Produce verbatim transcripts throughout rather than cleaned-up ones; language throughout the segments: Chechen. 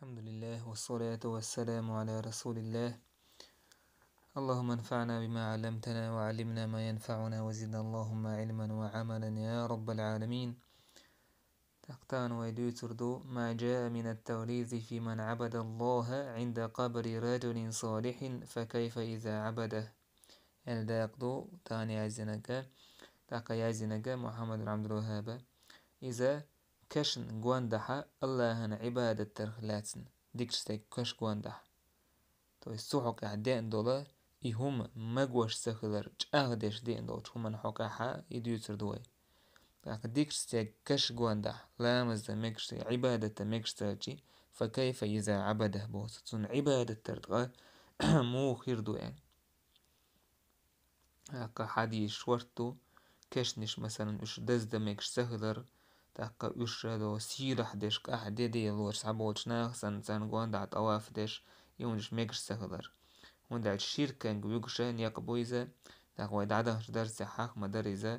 الحمد لله والصلاة والسلام على رسول الله. اللهم انفعنا بما علمتنا وعلمنا ما ينفعنا وزدنا اللهم علما وعملا يا رب العالمين. ТӀаккха тахана вай дуьйцур ду: ما جاء من التغليظ في من عبد الله عند قبر رجل صالح فكيف إذا عبده. Аьлла дакъа ду тахана яздинарг, тӀаккха яздинарг Мухьаммад ибн Ӏабдул-ВахӀхӀаба. Иза кашна гондахьа АллахӀан Ӏибадатах лаьцна, дикачу стеган каш гондахьа. То есть цу хьокъехь деана долу и хӀума магош ца хилар, чӀагӀдеш деана долчу хӀуманна хьокъехьа и дуьйцур ду вай. ТӀаккха дикачу стеган каш гондахь, ламаз дан мегаш, Ӏибадат дан мегаш ца хилча, فكيف إذا عبده боху, цунна Ӏибадат дар ткъа муха хир ду аьлла. ТӀаккха хьадийсаш шортта ду, кешнаш, масалан, уьш даздан мегаш ца хилар, тӀаккха уьш до сийлахь деш, къахь де де лоруш цхьаболчу нахах санна, царна гондахь тӀаваф деш, и хӀуманаш мегаш ца хилар. ХӀунда аьлча ширканга вуьгуша некъ бу иза, тӀаккха вай дӀадаханчу дарсехь хьахма дара иза,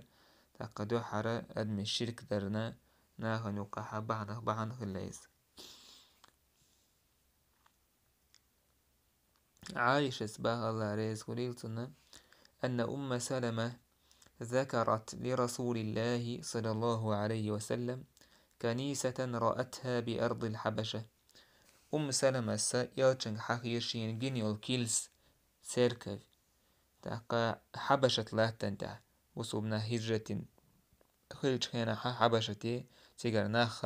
тӀаккха дуьххьара адамийн ширк дарна нахана юккъахьа бахьанах бахьана хилла иза. Ӏайшас баха, АллахӀ реза хуьлийла цунна, أن أم سلمة ذكرت لرسول الله صلى الله عليه وسلم كنيسة رأتها بأرض الحبشة. Умму Саламас элчанга хьахийра шена гина йолу килс, церковь, тӀаккха Хьабашат латтана тӀехь, бусулба нах хӀижрат дина хиллачу хенахь Хьабашате, цигара нах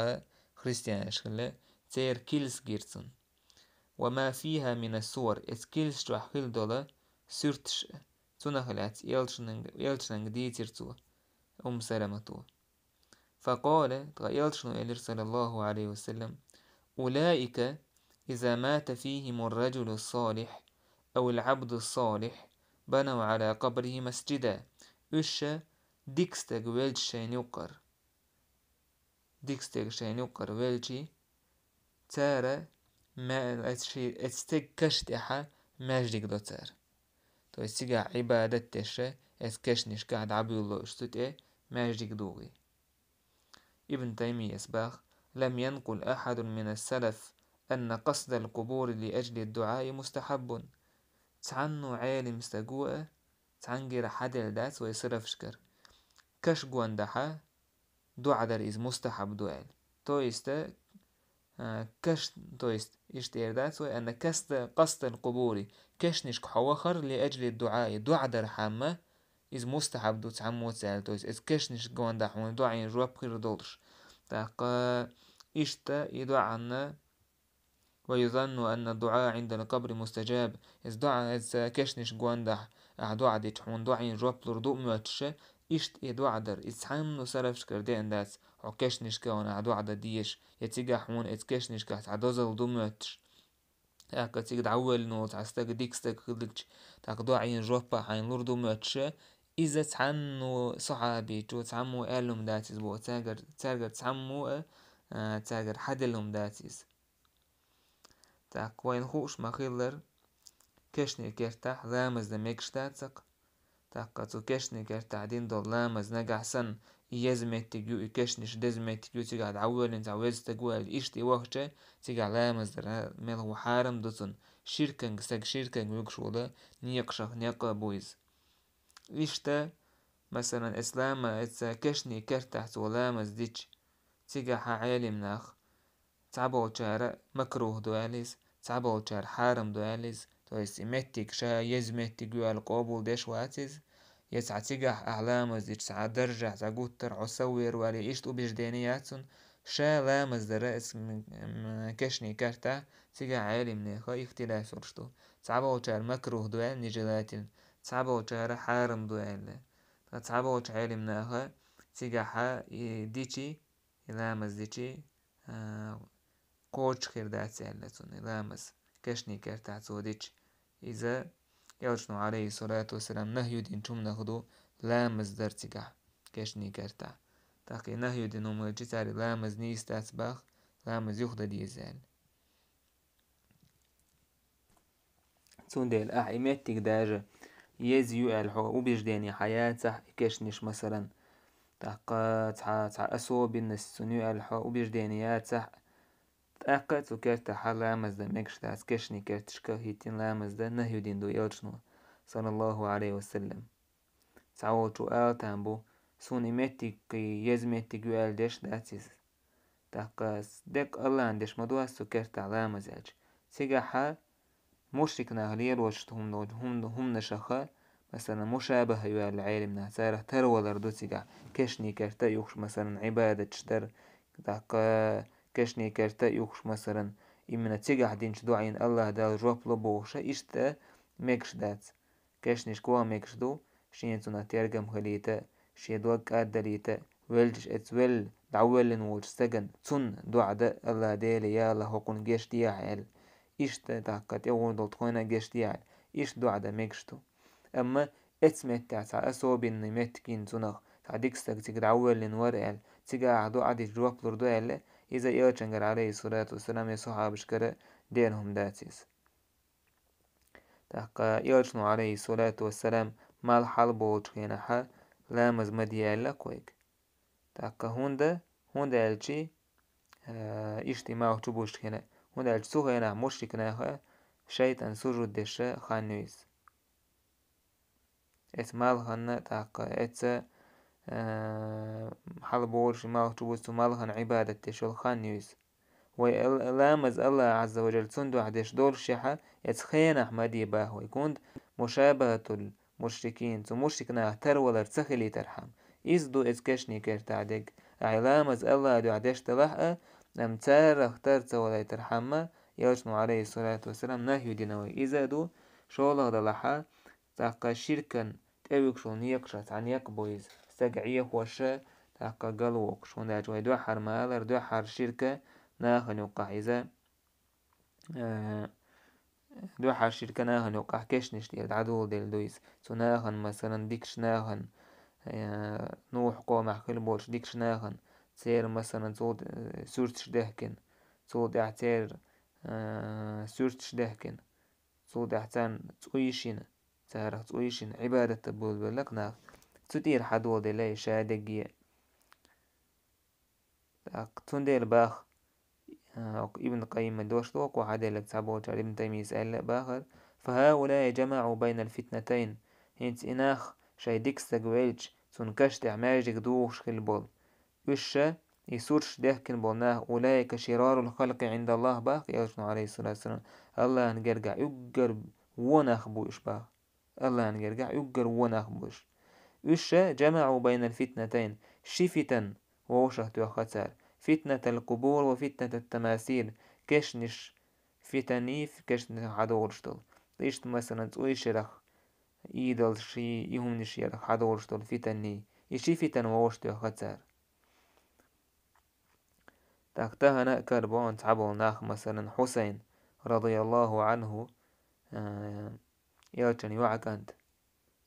христианаш хилла, церан килс гира цунна. وما فيها من الصور, эцу килс чохь хилла долу суьрташ, цунах лаьцна элчананга, элчананга дийцира цо, Умму Саламато. فقال, ткъа элчано элира, صلى الله عليه وسلم: أولئك إذا مات فيهم الرجل الصالح أو العبد الصالح بنوا على قبره مسجدا. Уьш дика стаг велча шайна юккъара, дика стаг шайна юккъара велча, цара ма-, эц-, ши-, эцу стеган каш тӀехьа маьждиг до цара. То есть цигахь Ӏибадат деш, эцу кешнашкахь дӀабуьйлало уьш цу тӀе маьждиг дугӀий. Ибн Таймияс баха: لم ينقل أحد من السلف أن قصد القبور لأجل الدعاء مستحب. Цхьанна Ӏелим стага а цхьаьнгара хьаделла дац вай салафашкара, каш гондахьа дуӀа дар иза мустахьаб ду аьлла. То есть, а, каш-, то есть, иштта эр дац вай, أن قصد، قصد القبور, кешнашка хьо вахар, لأجل الدعاء, дуӀа дархьама, иза мустахьаб ду цхьаммо а ца аьлла. То есть, эцу кешнашка гондахь хьуна дуӀийн жоп хир долуш. ТӀаккха иштта и дуӀанна ويظن أن الدعاء عند القبر مستجاب. Иза дуӀа, иза кешнашка гондахь ахь дуӀа дича хьуна дуӀийн жоп лур ду а моьттуша, иштта и дуӀа дар, иза цхьанна салафашкара деана дац, хьо кешнашка вахана ахь дуӀа дан дезаш, я цигахь хьуна эцу кешнашкахь цхьа дозалла ду моьттуш. ТӀаккха цига дӀавоьллина волу цхьа стаг, дика стаг хиллача, тӀаккха дуӀийн жоп а хьайна лур ду моьттуша, иза цхьанна сахьабичо, цхьаммо аьлла хӀума дац иза боху, цаьргара, цаьргара цхьаммо а, а, цаьргара хьаделла хӀума дац иза. ТӀаккха вайна хууш ма-хиллара, кешнийн кертахь ламаз дан мегаш дац-кх. ТӀаккха цу кешнийн кертахь дина долу ламаз нагахь санна, и еза меттиг ю, и кешнаш деза меттиг ю, цигахь дӀавоьллина цхьа веза стаг ву аьлла, иштта и вахча, цигахь ламаз дар мел хьарам ду цунна, ширканга, стаг ширканга вуьгуш волу некъашах некъ а бу иза. Иштта, масалан, эцу лама-, эцу кешнийн кертахь цо ламаз дича, цигахь Ӏелим нах, цхьаболчара макрух ду аьлла иза, цхьаболчара хьарам ду аьлла иза, то есть и меттиг ша еза меттиг ю аьлла къобалдеш вац иза, я цхьа цигахь ахь ламаз дича цхьа даржехь, цхьа гуттар хьо соввер ву аьлла, иштта убеждение яц цунна, ша ламаз дара эцу м-, м-, кешнийн кертахь, цигахь Ӏелим нехан ихтилаф йолуш ду. Цхьаболчара макрух ду аьлла, нежелательно, цхьаболчара хьарам ду аьлла. Ткъа цхьаболчу Ӏелим наха цигахьа и дичи, и ламаз дичи, а, кхочуш хир дац аьлла цунна, и ламаз кешнийн кертахь цо дича. Иза элчано, Ӏалайхиссалату вассалам, нахью динчу хӀуманах ду ламаз дар цигахь, кешнийн кертахь. ТӀаккха и нахью дина хӀума хилча, цара и ламаз нийса дац баха, ламаз юха дан деза аьлла. Цундела ахь и меттиг даже еза ю аьлла хьо убеждение хьан яцахь, и кешнаш, масалан, тӀаккха цхьа, цхьа особенность цунна ю аьлла хьо убеждение яцахь, ТӀаккха цу кертахьа ламаз дан мегаш дац, кешнийн керташка хӀиттина ламаз дан нахью дина ду элчано, саллаллаху Ӏалайхи ва саллам. Цхьаволчо ала там бу, суна и меттиг кхы еза меттиг ю аьлла деш дац иза. ТӀаккха деккъа Аллахьан деш ма ду ас цу кертахь ламаз аьлча. Цигахьа мушрик нах лелош хӀума-, хӀума-, хӀуманашаха, масалан, мушабаха ю аьлла Ӏелимнаха, царах тарвалар ду цигахь, кешнийн керта а юхуш, масалан, Ӏибадаташ дар, тӀаккха кешнийн керта а юхуш, масалан, именно цигахь динчу дуӀийн Аллахь Дала жоп ло бохуша, иштта мегаш дац. Кешнашка ваха мегаш ду, шена цунах тергам хилийта, шен дог кӀаддалийта, веллачу эца велла, дӀавоьллина волчу стагана, цунна доӀа дан, Алла Деле, я Алла, хӀокхунна гечдехьа аьлла. Иштта тӀаккха тӀе гӀур долу тхуна гечдехьа аьлла. Иштта доӀа дан мегаш ду. Амма эца меттехь цхьа особенный меттиг йина цунах, цхьа дика стаг цига дӀавоьллина вара аьлла, цигахь доӀа дича жоп лур ду аьлла, иза элчангара, Ӏалайхиссалату вассалам, я сахьабашкара деана хӀума дац иза. ТӀаккха элчано, Ӏалайхиссалату вассалам, малх хьалаболучу хенахьа ламаз ма де аьлла-кх вайга. ТӀаккха хӀунда, хӀунда аьлча, а, иштта и малх чубузучу хенахь, хӀунда аьлча цу хенахь мушрик наха шайтӀан сужуд деш хан ю иза. Эца малхана, тӀаккха эца, а, хьалаболуш и малх чубуза цу малхана Ӏибадат деш йолу хан ю иза. Вай ал-, ламаз Аллах Ӏазза ва Жалла цунна дуьхьа деш долушехьа, эца хенахь ма де баха вай, хӀунда мушабахатул мушрикин, цу мушрик наха тарвалар ца хилийтархьама. Иза ду эца кешнийн кертахь дерг. Ахьа ламаз Аллах дуьхьа деш далахь а, амма царах тар ца валийтархьама, элчано, Ӏалайхиссалату вассалам, нахью дина вай. Иза а ду, шолгӀа далахьа, тӀаккха ширкан тӀевуьгуш волу некъашах цхьа некъ бу иза. Стаг Ӏехоша, тӀаккха галвоккхуш, хӀунда аьлча вай дуьххьара ма аллара, дуьххьара ширка нахана юккъахь иза, э, дуьххьара ширка нахана юккъахь кешнаш тӀера дӀадоладелла ду иза. Цу нахана, масалан, дикачу нахана, э, Нухь къомах хилла болчу дикачу нахана, церан, масалан, цул, э, суьрташ дехкина, цул тӀаьхьа церан, э, суьрташ дехкина, цул тӀаьхьа царна цӀу йиш йина, царах цӀу йиш йина, Ӏибадат дан буьйлабелла-кх нах. Цу тӀера хьадоладелла и ша дерриге. ТӀаккха цундела баха, а, Ибн Къаййима дош ду, кху хьаделларг цхьаболчара, Ибн Таймийс аьлла а бахара: «فهؤلاء جمعوا بين الفتنتين». ХӀинца и нах шайн дика стаг велча, цунна каш тӀехь маьждиг духуш хилла болу. Уьш ша и сурташ дехкина болу нах, «أولئك شرار الخلق عند الله», баха элчано, Ӏалайхиссалату вассалам, Аллахьан гергахь уггар вон нах бу уьш, баха. Аллахьан гергахь уггар вон нах бу уьш. Уьш ша «جمعوا بين الفتنتين», ши фитан вовшах тоьхна цара: «فتنة القبور وفتنة التماثيل», кешнаш фитанний, кешнаш хьадолуш долу. Иштта, масалан, цӀу йиш ярах, идолаш, и хӀуманаш ярах хьадолуш долу фитанний. И ши фитан вовшах тоьхна цара. ТӀаккха тахана а карабо цхьаболу нах, масалан, Хьусайн, радияллаху Ӏанху, а, элчан йоӀан кӀант.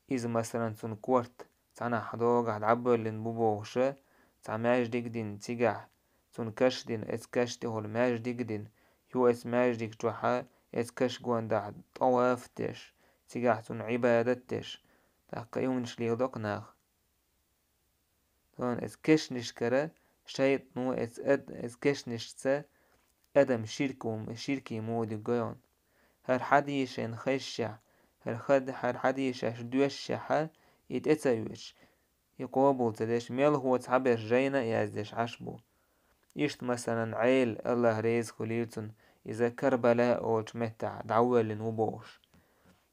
Иза, масалан, цунна корта цхьанхьа догахь дӀабоьллина бу бохуша, цхьа маьждиг дина цигахь, цунна каш дина, эца каш тӀехула маьждиг дина, ю эца маьждиг чохьа, эца каш гондахь тӀаваф деш, цигахь цунна Ӏибадат деш, тӀаккха и хӀуманаш леладо-кх нах. Тхуна эца кешнашкара шайтӀано эца ад-, эца кешнашца адам ширк ву-, ширкий муха диггой хьуна. ХӀара хьадийшина хезчехь, хӀара хад-, хӀара хьадийшаш доьшшехьа, и тӀе ца оьшуш, и къобал ца деш, мелхо цхьаберш жайна а яздеш Ӏаш бу. Иштта, масалан, Ӏела, Аллах реза хуьлийла цунна, иза Карбала олучу меттехь дӀавоьллина ву бохуш.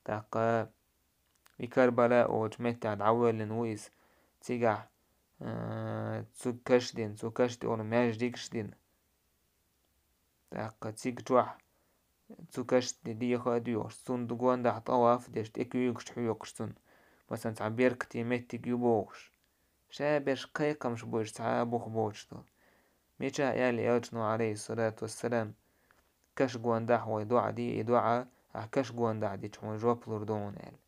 ТӀаккха и Карбала олучу меттехь дӀавоьллина ву иза. Цигахь, а, цу каш дина, цу каш тӀе олу маьждигаш дина. ТӀаккха цига чохь цу каш тӀе деха а доьхуш, цунна гондахь тӀаваф деш, тӀе куьйгаш хьоькхуш цунна. Масалан, цхьа беркате меттиг ю бохуш. Ша берш кхайкхамаш бу уьш цхьа а бух боцуш долу. Мичахь аьлла элчано, Ӏалайхиссалату вассалам, каш гондахь вай доӀа де, и доӀа ахь каш гондахь дича хьуна жоп лур ду хьуна аьлла.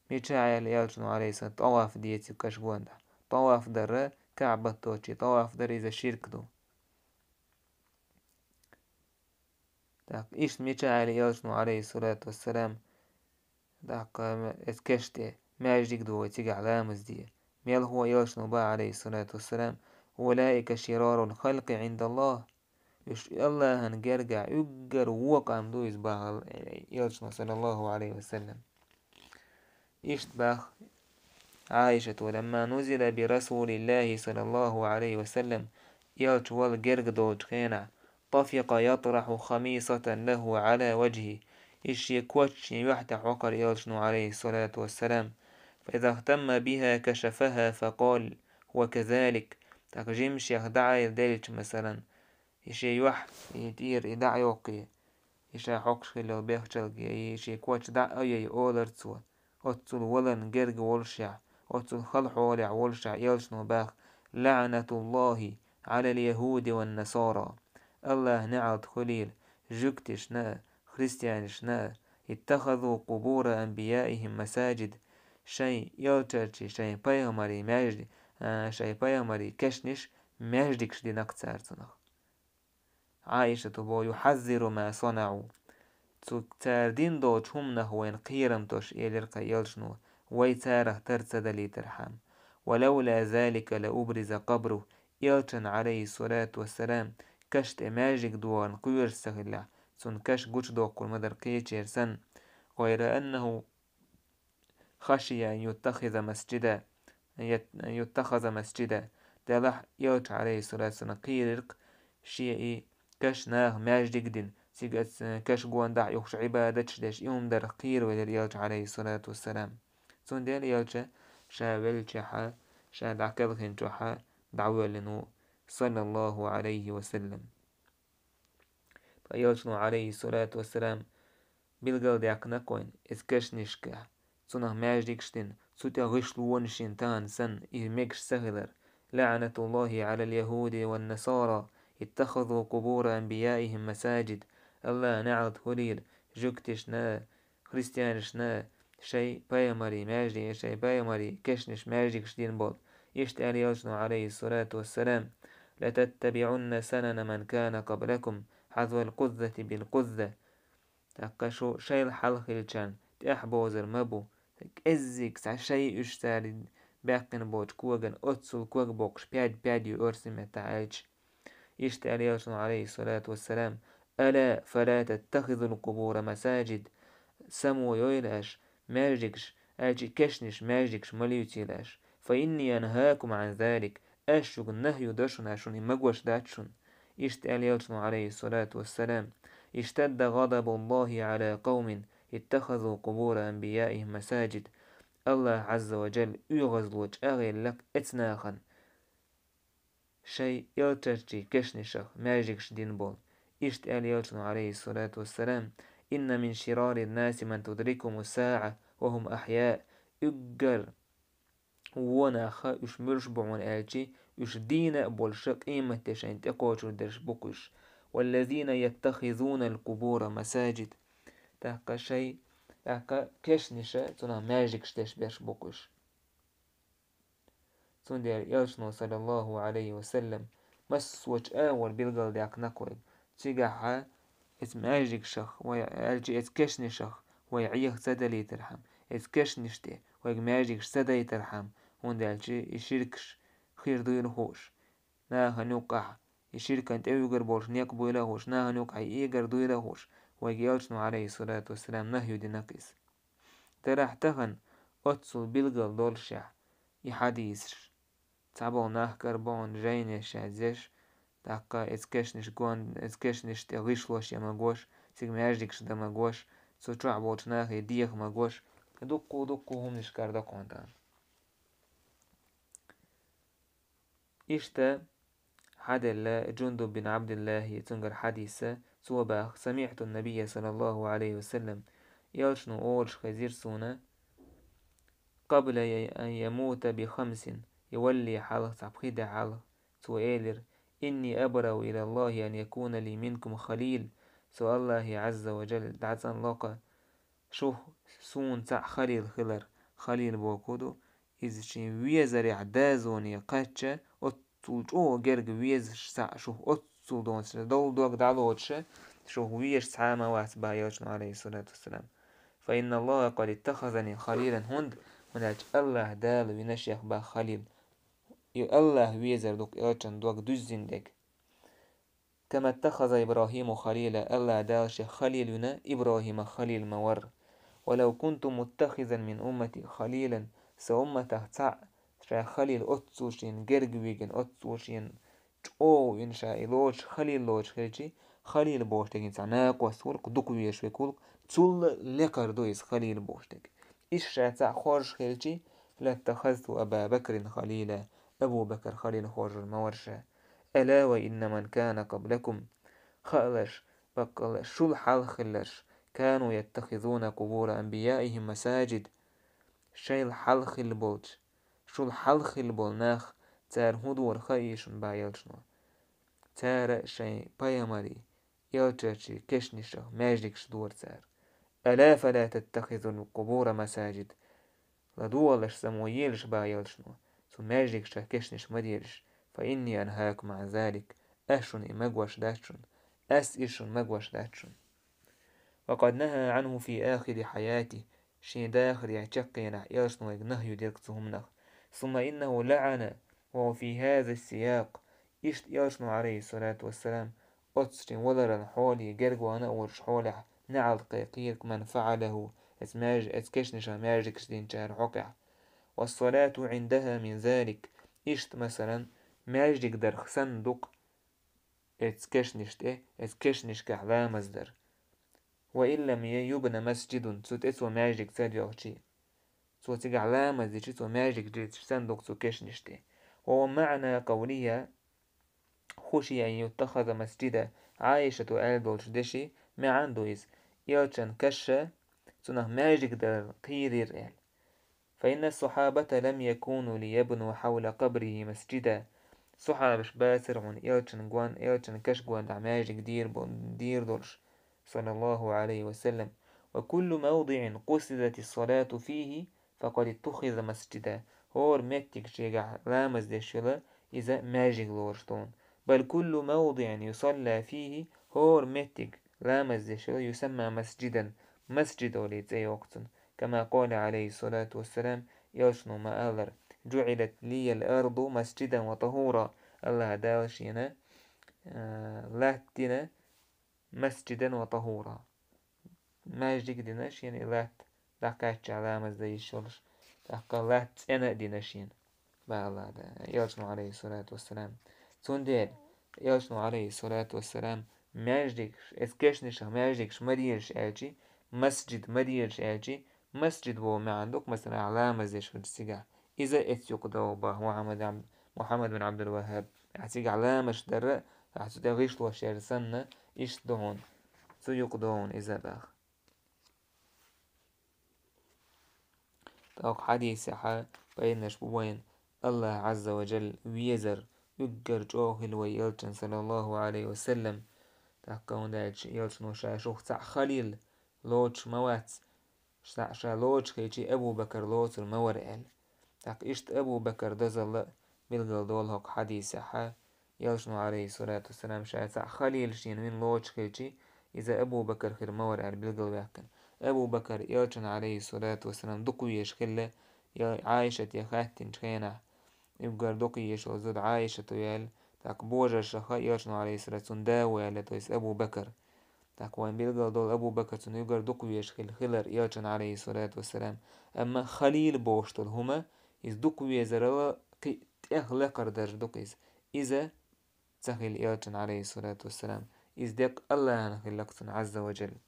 Мичахь аьлла элчано, Ӏалайхиссалам, тӀаваф де цу каш гондахь. ТӀаваф дара, КаӀбат долчу тӀаваф дара, иза ширк ду. ТӀаккха иштта мичахь аьлла элчано, Ӏалайхиссалату вассалам, тӀаккха эца каш тӀе маьждиг ду вай цигахь ламаз де. Мелхо элчано баха, Ӏалайхиссалату вассалам: «أولئك شرار الخلق عند الله». Уьш Аллахьан гергахь уггар вокъам ду иза бахал элчано, саллаллаху Ӏалайхи ва саллам. Иштта бах Ӏайшата: «ولما نزل برسول الله صلى الله عليه وسلم», элча вала герга долчу хенахь, «طفق يطرح خميصة له على وجهه», и шен коч шен юьхь тӀе хьокхура элчано, Ӏалайхиссалату вассалам. «فإذا اهتم بها كشفها فقال: هو كذلك». ТӀаккха жимашех дӀа а делча, масалан, и шен юьхь, и тӀера и дӀа а йоккхий, и ша хьокхуш хилла йолу бехчалг, и шен коч дӀа а йой, олура цо, оццул валарна герга волушехь, оццул хала хьолехь волушехь, элчано бах: «لعنة الله على اليهود والنصارى». Аллахьан неӀалт хуьлийла жуьгташна а, христианашна а, «اتخذوا قبور أنبيائهم مساجد», шайн элчанийн, шайн пайхамарийн маьжди-, а, шайн пайхамарийн кешнаш маьждигаш дина-кх цара цунах. Ӏайшата боху: «يحذر ما صنعوا». Цу цара дина долчу хӀуманах вайна кхерам тосуш, элира-кх элчано, вай царах тар ца далийтархьама. «ولولا ذلك لأبرز قبره». Элчан, Ӏалайхиссалату вассалам, каш тӀе маьждиг догӀарна кхоьруш ца хиллехь, цуьнан каш гучудоккхур ма дара кхечеран санна. «غير أنه خشي أن يتخذ مسجدا، يت-، يتخذ مسجدا». Делахь элча, Ӏалайхиссалату вассалам, кхерира-кх шен и каш наха маьждиг дина, цига оцу каш гондахь юхуш Ӏибадаташ деш, и хӀума дарх кхеравелира элча, Ӏалайхиссалату вассалам. Цундела элча ша веллачохь, ша дӀакхелхинчохь дӀавоьллина ву, саллаллаху Ӏалайхи ва саллам. Ткъа элчано, Ӏалайхиссалату вассалам, билгалдаьккхина-кх вайна, иза кешнашкахь, цунах маьждигаш дина, цу тӀе гӀишлонаш йина тахана санна, и мегаш ца хилар. «لعنة الله على اليهود والنصارى، اتخذوا قبور أنبيائهم مساجد». Аллахьан неӀалт хуьлийла жуьгташна а, христианашна а, шайн пайхамарийн маьжди-, шайн пайхамарийн кешнаш маьждигаш дина болу. Иштта аьлла элчано, Ӏалайхиссалату вассалам: «لتتبعن سنن من كان قبلكم، حذو القذة بالقذة». ТӀаккха шу шайл хьалха хиллачарна тӀаьхьабовзар ма бу, кӀеззиг цхьа шай уьш цара баьккхина болчу коган оццул ког боккхуш пяд-пяд ю оьрсийн маттахь аьлча. Иштта аьлла элчано, Ӏалайхиссалату вассалам: «ألا فلا تتخذوا القبور مساجد». Само йойла аша, маьждигаш, аьлча кешнаш маьждигаш ма луьйцийла аша. «فإني أنهاكم عن ذلك». Аш шуьга нахью до шуна, аш шуна и магош дац шуна. Иштта аьлла элчано, Ӏалайхиссалату вассалам: «اشتد غضب الله على قوم اتخذوا قبور أنبيائهم مساجد». Аллахь Ӏазза ва Джалла оьгӀазло чӀагӀъелла-кх эцу нахана, шайн элчанийн кешнашах маьждигаш дина болу. Иштта аьлла элчано, Ӏалайхиссалату вассалам: «إن من شرار الناس من تدركهم الساعة وهم أحياء». Уггар вон нах уьш муьлш бу хьуна аьлча, уьш дийна а болуш, къематде шайна тӀекхочур дерш бу-кх уьш. «والذين يتخذون القبور مساجد». ТӀаккха шайн, тӀаккха кешнаш а цунах маьждигаш деш берш бу-кх уьш. Цундела элчано, саллаллаху Ӏалайхи ва саллам, массо а агӀор билгалдаьккхина-кх вайга. Цигахь а эцу маьждигашах вай, аьлча эцу кешнашах вай Ӏеха ца далийтархьама, эцу кешнаш тӀе вайга маьждигаш ца дайтархьама, хӀунда аьлча и ширкаш хир дуйла хууш, нахана юккъахь и ширкана тӀеуьгур болуш некъ буйла а хууш, нахана юккъахь и эгар дуйла а хууш, вайга элчано, Ӏалайхиссалату вассалам, нахью дина-кх иза. Делахь тахана оццул билгал долушехь и хьадисаш, цхьаболу нах карабо хьуна жайнаш яздеш, тӀаккха эцу кешнаш гон-, эцу кешнаш тӀе гӀишлош ян магош, цига маьждигаш дан магош, цу чохь болчу нахе деха магош, дуккха-дуккха хӀуманаш карадо-кх хьуна тахана. Иштта хьаделла Джундуб бин Ӏабдиллахьи, цуьнгара хьадис, цо баха: «سمعت النبي صلى الله عليه وسلم», элчано олуш хезира суна, «قبل أن يموت بخمس», и валале хьалха цхьа пхи де хьалха, цо элира: «إني أبرأ إلى الله أن يكون لي منكم خليل». Со Аллахье, Ӏазза ва Джалла, дӀацӀанло-кх шух суна цхьаъ халил хилар. Халил бохург ду, иза шен везарехь дозане кхаьчча, оццул чӀогӀа герга везаш цхьаъ шух, оццул доцуш, долу дог дӀалоцуш, шух везаш цхьа а ма вац баха элчано, Ӏалайхиссалату вассалам. «فإن الله قد اتخذني خليلا», хӀунда, хӀунда аьлча Аллахь Дала вина шех баха халил. И Аллахь везар ду-кх элчан дог дуьззина дерг. كما اتخذ إبراهيم خليلا, АллахӀ Дала шех халил вина, ИбрахӀима халил ма вар. ولو كنت متخذا من أمتي خليلا, са умматах цхьаъ ша халил оццул шена герга вигина, оццул шена чӀогӀа вина ша и лоцуш, халил лоцуш хилчи, халил бохуш дерг цхьа накъост ву-кх, дукха везаш верг ву-кх, цул лекхар ду иза халил бохуш дерг. Иштта ша цхьаъ хоржуш хилчи, لاتخذت أبا بكر خليلا, Абу Бакр халил хоржур ма вара ша. ألا وإن من كان قبلكم, хаалаш, баккъала шул хьалха хилларш, كانوا يتخذون قبور أنبيائهم مساجد, шайла хьалха хилла болчу, шул хьалха хилла болу нах, цара хӀун дора хаий шуна, бах элчано. Цара шайн пайхамарийн, элчанийн кешнашах маьждигаш дора цара. ألا فلا تتخذوا القبور مساجد. ЛадогӀалаш, само елаш, бах элчано, цу маьждигашах кешнаш ма делаш. فإني أنهاكم عن ذلك. Ас шуна и магош дац шуна. Ас иза шуна магош дац шуна. وقد نهى عنه في آخر حياته, шен дахарехь чаккхенахь элчано вайга нахью дира-кх цу хӀуманах. ثم إنه لعن وهو في هذا السياق. Иштта элчано, عليه الصلاة والسلام, оццу шен валаран хьоле, гергавахана а волуш хьолехь, неӀалт кхайкхийра-кх من فعله, эцу маьж-, эцу кешнашах маьждигаш динчарна хьокъехь. والصلاة عندها من ذلك. Иштта, масалан, маьждиг дарх санна ду-кх эцу кешнаш тӀе, эцу кешнашкахь ламаз дар. وإن لم يبن مسجد, цу тӀе цо маьждиг ца доьлхучи. Цо цигахь ламаз дичи, цо маьждиг дийцича санна ду-кх цу кешнаш тӀе. وهو معنى قولها خشي أن يتخذ مسجدا, Ӏайшата аьлла долчу деши маьӀна ду иза. Элчан каш цунах маьждиг дар кхийрира аьлла. فإن الصحابة لم يكونوا ليبنوا حول قبره مسجدا. Сахьабаш бацара хьуна элчан гон, элчан каш гонахь маьждиг дийр бо-, дийр долуш, صلى الله عليه وسلم. وكل موضع قصدت الصلاة فيه فقد اتخذ مسجدا. ХӀора меттиг шегахь ламаз деш йолу, иза маьждиг лоруш ду хьуна. بل كل موضع يصلى فيه, хӀора меттиг ламаз деш йолу, يسمى مسجدا, масджид олий цӀе йоккху цунна. كما قال عليه الصلاة والسلام, элчано ма-аллара: جعلت لي الأرض مسجدا وطهورا. АллахӀ Дала шена, а, латта дина مسجدا وطهورا. Маьждиг дина шена и латта, дӀакхаьчча ламаз дан йиш йолуш, тӀаккха латта цӀена а дина шена, бах АллахӀ Дала, элчано, عليه الصلاة والسلام. Цундела элчано, عليه الصلاة والسلام, маьждигаш, эцу кешнашах маьждигаш ма делаш аьлчи, масджид ма делаш аьлчи, масджид боху маьӀна ду-кх, масала, ахь ламаз деш хилча цигахь. Иза эцу юкъа догӀу, бах Мухьаммад Абд-, Мухьаммад бин Абдул-Ваххаб. Ахь цигахь ламазаш дарра, ахь цу тӀе гӀишлош яра санна, иштта ду хьуна, цу юкъа догӀу хьуна иза, бах. ТӀаккха хьадисехь пайданаш бу вайна АллахӀ Ӏазза ва Джалла везар, уггар чӀогӀа хила вай элчан, صلى الله عليه وسلم. ТӀаккха хӀунда аьлча элчано ша шух цхьаъ халил лоцуш ма вац, ша, ша лоцуш хилчи Абу Бакар лоцур ма вара аьлла. ТӀаккха иштта Абу Бакар дозалла а билгал долу хӀокху хьадисехь, элчано, عليه الصلاة والسلام, ша цхьаъ халил шена вина лоцуш хилчи, иза Абу Бакар хир ма вара аьлла билгалваьккхина. Абу Бакар элчан, عليه الصلاة والسلام, дукха везаш хилла, я Ӏайшате хаьттинчу хенахь, уггар дукха езаш йолу зуда Ӏайшат ву аьлла, тӀаккха божаршаха элчано, عليه الصلاة, цунна да ву аьлла, то есть Абу Бакар. ТӀаккха вайн билгал долу Абу Бакар цунна уггар дукха везаш хилла хилар элчан, عليه الصلاة والسلام. Амма халил бохуш долу хӀума, иза дукха везарал кхин тӀех лекхар дарж ду-кх иза. Иза ца хилла элчан, عليه الصلاة والسلام. Иза деккъа АллахӀан хилла-кх цунна, Ӏазза ва Джалла.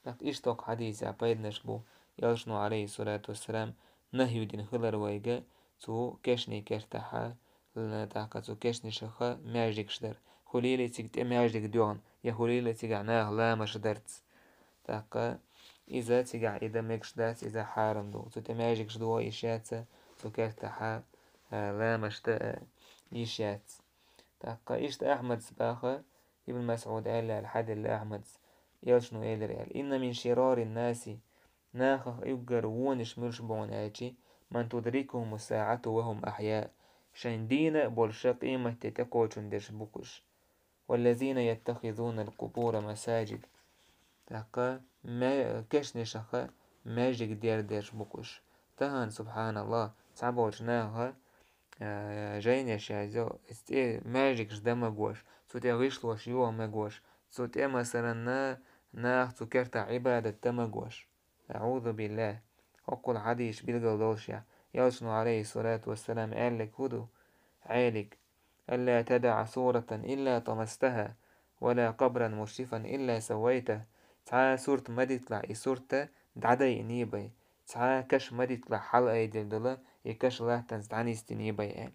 ТӀаккха иштта хӀокху хьадисехь пайданаш бу, элчано, عليه الصلاة والسلام, нахью дина хилар вайга цу кешнийн кертахь, тӀаккха цу кешнашаха маьждигаш дар. Хуьлийла цига тӀе маьждиг доьгӀна, я хуьлийла цигахь наха ламазаш дарца. ТӀаккха иза цигахь и дан мегаш дац, иза хьарам ду. Цу тӀе маьждигаш догӀа йиш яц, цу кертахь, а, ламазаш дан, а, йиш яц. ТӀаккха иштта Ахьмадс баха, Ибн МасӀуда аьлла аьлла хьаделла Ахьмадс, элчано элира аьлла: إن من شرار الناس, нахах уггар вонаш муьлш бу хьуна аьлчи, من تدركهم الساعة وهم أحياء, шайн дийна а болуша къематде тӀекхочун дерш бу-кх уьш. والذين يتخذون القبور مساجد. ТӀаккха ма-, кешнашаха маьждиг дер дерш бу-кх уьш. Тахана, субхьаналлахӀ, цхьаболчу наха а, жайнаш язо, цу тӀе маьждигаш дан магош, цу тӀе гӀишлош йола магош, цу тӀе, масалан, нах цу кертахь Ӏибадат дан магош. АӀузу биллахӀ. ХӀоккхул хьадисаш билгал долушехь, Элчано, Ӏалайхи ссалату вассалам, аьллиг хӀун ду? Ӏелиг: «ألا تدع سورة إلا طمستها، ولا قبرا مشرفا إلا سويته». Цхьа сурт ма дитталахь, и сурт дӀадайъиний бай. Цхьа каш ма дитталахь, хьалаайдина долу, и каш латтанца дӀанисдиний бай, аьлла.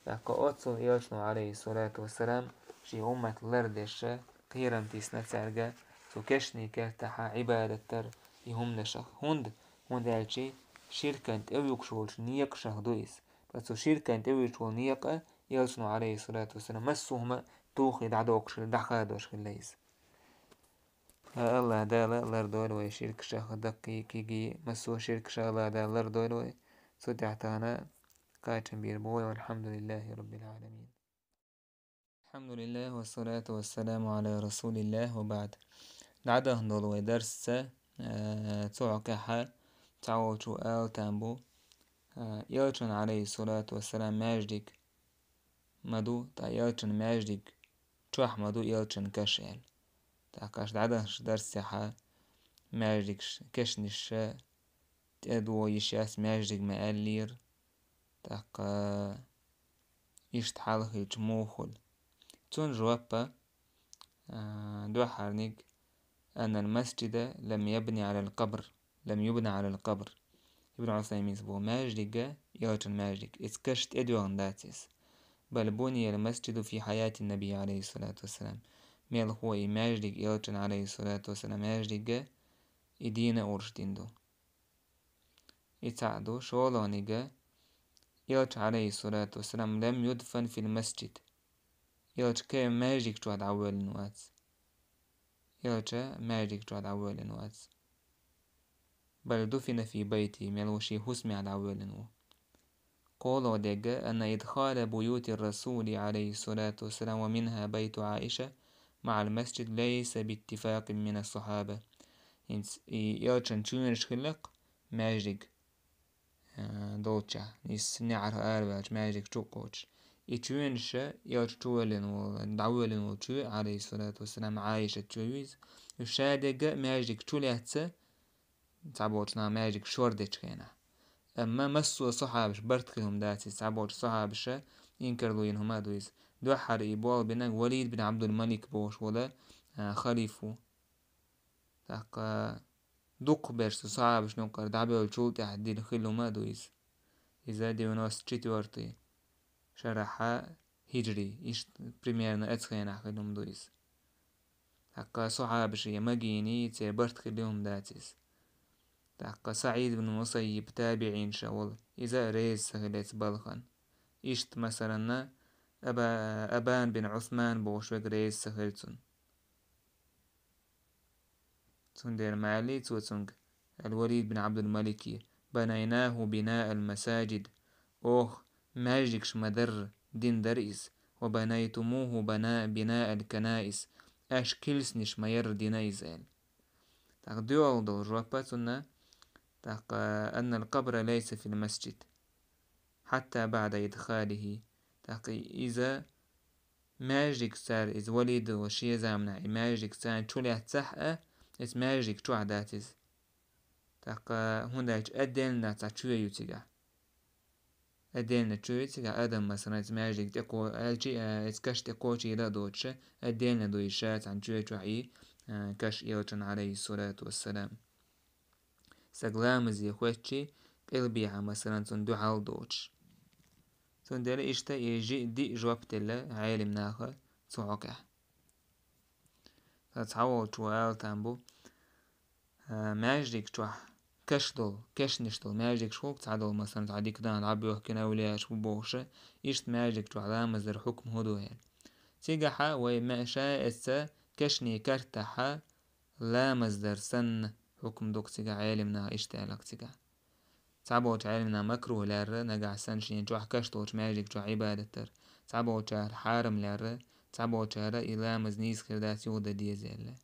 ТӀаккха оццул Элчано, Ӏалайхи ссалату вассалам, шен уммат лардеш, кхерам тисна цаьрга, цу кешнийн кертахьа Ӏибадат дар и хӀуманашах. ХӀунда? ХӀунда аьлча ширкан тӀе вуьгуш волчу некъашах ду иза. Ткъа цу ширкан тӀе вуьгуш волу некъа Элчано, Ӏалайхи ссалату вассалам, массо а хӀума тухий дӀадоккхуш хилла, дӀахадош хилла иза. АллахӀ Дала лардойла вай ширкашах, даккхий, кегий, массо а ширкашах АллахӀ Дала лардойла вай. Цу тӀехь тахана кхачам бийр бу вай, валхьамдулиллахӀи раббил Ӏаламин. АлхьамдулиллахӀ, вассалату вассаламу Ӏала расулиллахӀ, ва баӀд. ДӀадахана долу вай дарсца, а, цу хьокъехьа цхьаволчо ала там бу, а, Элчан, Ӏалайхи ссалату вассалам, маьждиг ма ду, ткъа Элчан маьждиг чохь ма ду Элчан каш аьлла. ТӀаккха аша дӀадаханчу дарсехьа маьждигаш, кешнаш тӀедогӀу йиш яц, маьждиг ма аьллера. ТӀаккха иштта хьал хилча муха хуьлу? Цунна жоп, а, дуьххьарниг: «أن المسجد لم يبن على القبر، لم يبن على القبر». Ибн Ӏусайминс боху: маьждиг, Элчан маьждиг, иза каш тӀедоьгӀна дац иза. «بل بني المسجد في حياة النبي عليه الصلاة والسلام». Мелхо и маьждиг, Элчан, Ӏалайхи ссалату вассалам, маьждиг, и дийна а урш дина ду. И цхьаъ ду, шолгӀаниг: Элча, Ӏалайхи ссалату вассалам, «لم يدفن في المسجد». Элча кхин маьждиг чохь дӀавоьллина вац. Элча маьждиг чохь дӀавоьллина вац. «بل دفن في بيته», мел ву шен хӀусамехь дӀавоьллина ву. КхоалгӀа дерг: «أن إدخال بيوت الرسول عليه الصلاة والسلام ومنها بيت عائشة مع المسجد ليس باتفاق من الصحابة». ХӀинца и Элчан чоьнаш хилла-кх маьждиг, а, долчохь, иза неӀарх араваьлча маьждиг чу а кхочуш. И чоьнаш Элча чу воьллина волу, дӀавоьллина волу чоь, Ӏалайхи ссалату вассалам, Ӏайшат чоь ю иза. Уьш ша дерг маьждиг чу лаьцна, цхьаболчу наха маьждиг шор дечу хенахь. Амма массо а сахьабаш барт хилла хӀума дац иза, цхьаболчу сахьабаша инкарло йина хӀума а ду иза. Дуьххьара и болх бинарг Валид бин Ӏабдул-Малик бохуш волу, а, халифа ву. ТӀаккха дукхахберш цу сахьабашна юккъара дӀабевллачул тӀаьхьа дина хилла хӀума а ду иза. Иза девяносто четвёртый шарахьа хиджри, иштта примерно оцу хенахь хилла хӀума ду иза. ТӀаккха сахьабаша я магийний, церан барт хилла хӀума дац иза. ТӀаккха СаӀид ибн Мусаййиб, табиӀинша волу, иза а реза ца хилла оцу балхана. Иштта, масалан, Аба-, Абан бин Ӏусман бохуш верг реза ца хилла цунна. Цундела ма аьллий цо цуьнга, ал-Валид бин Ӏабдул-Малике: «بنيناه بناء المساجد». Оха маьждигаш ма-дарра дина дара иза. «وبنيتموه بنا-، بناء الكنائس». Аша килсанаш ма-ярра дина иза, аьлла. ТӀаккха доьалгӀа долу жоп цунна, тӀаккха: «أن القبر ليس في المسجد حتى بعد إدخاله». ТӀаккха иза маьждиг цара, иза Валид волу шен заманахь и маьждиг цара чу лаьцнехь а, иза маьждиг чохь дац иза. ТӀаккха хӀунда аьлча отдельно цхьа чоь ю цигахь. Отдельно чоь ю цигахь, адам, масалан, иза маьждиг тӀе кхо-, аьлчи, а, иза каш тӀе кхочийла а доцуша, отдельно ду иза ша цхьана чоь чохь и, а, каш Элчан, Ӏалайхи ссалату вассалам. Стаг ламазе хоьттучи, къилбехьа, масалан, цунна дуьхьал доцуш. Цундела иштта и жи-, диъ жоп делла Ӏелим наха цу хьокъехь. Сан цхьаволчо ала там бу, а, маьждиг чохь каш долу, кешнаш долу маьждигаш хуьлу, цхьа долу, масалан, цхьа дика нах дӀабоьхкина, эвлияаш бу бохуша, иштта маьждиг чохь ламаз дар хьукма хӀун ду аьлла. Цигахьа вай ма-, ша эцна кешнийн картахьа ламаз дар санна, хьукма ду-кх цигахь, Ӏелим наха иштта аьлла-кх цигахь. Цхьаболчу Ӏелим наха макрухӀ лаьрра, нагахь санна шена чохь каш долчу маьждиг чохь Ӏибадат дар. Цхьаболчара хьарам лаьрра, цхьаболчара и ламаз нийса хир дац, юха дан деза аьлла.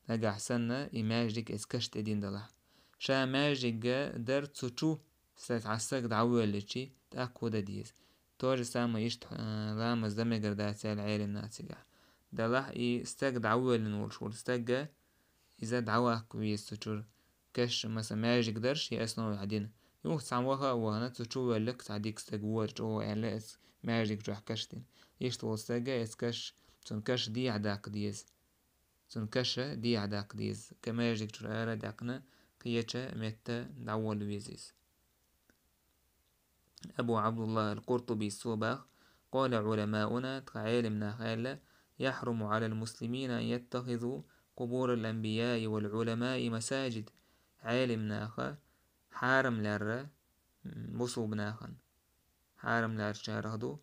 Нагахь санна и маьждиг эцу каш тӀе дина далахь. Ша маьждиг дар цу чу Са цхьа стаг дӀавоьлличи, тӀаккха хӀу дан деза. То же самое иштта, э, ламаз дан мегар дац аьлла Ӏелим наха цигахь. Делахь и стаг дӀавоьллина волуш волу стаг, иза дӀаваккха веза цу чуьра. Каш, масала, маьждиг дара шен основе дина. Юха цхьаьна ваха а вахана, цу чу воьлларг цхьа дика стаг вара чӀогӀа аьлла, иза маьждиг чохь каш дина. Иштта волу стаг, иза каш, цуьнан каш дехьа даккха деза. Цуьнан каш дехьа даккха деза. Кхин маьждиг чуьра ара а даьккхина, кхечу метта дӀаволла веза иза. Абу Ӏабдуллах ал-Къуртубис цо боху: «قال علماؤنا», тхан Ӏелим наха аьлла: «يحرم على المسلمين أن يتخذوا قبور الأنبياء والعلماء مساجد». Ӏелим наха хьарам лаьрра, м, бусулба нахана хьарам лаьррачарах ду,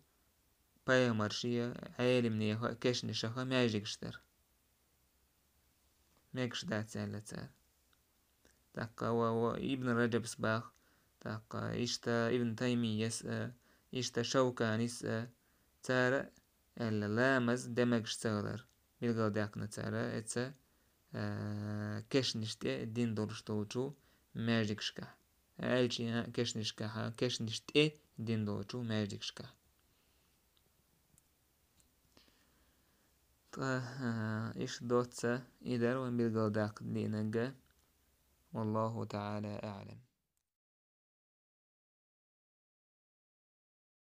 пайхамаршех а, Ӏелимнех а кешнашах а маьждигаш дар. Мегаш дац аьлла цара. ТӀаккха ва, ва Ибн Раджабс боху, тӀаккха иштта Ибн Таймийяс а, иштта Шавканис а, цара аьлла, ламаз де мегаш ца хилар билгалдаьккхина цара, эца, а, кешнаш тӀе дина долуш долчу маьждигашкахь. Аьлча а кешнашкахь, кешнаш тӀе дина долчу маьждигашкахь. Ткъа, а, иштта доцца и дара вайн билгалдаккха динарг. والله تعالى أعلم.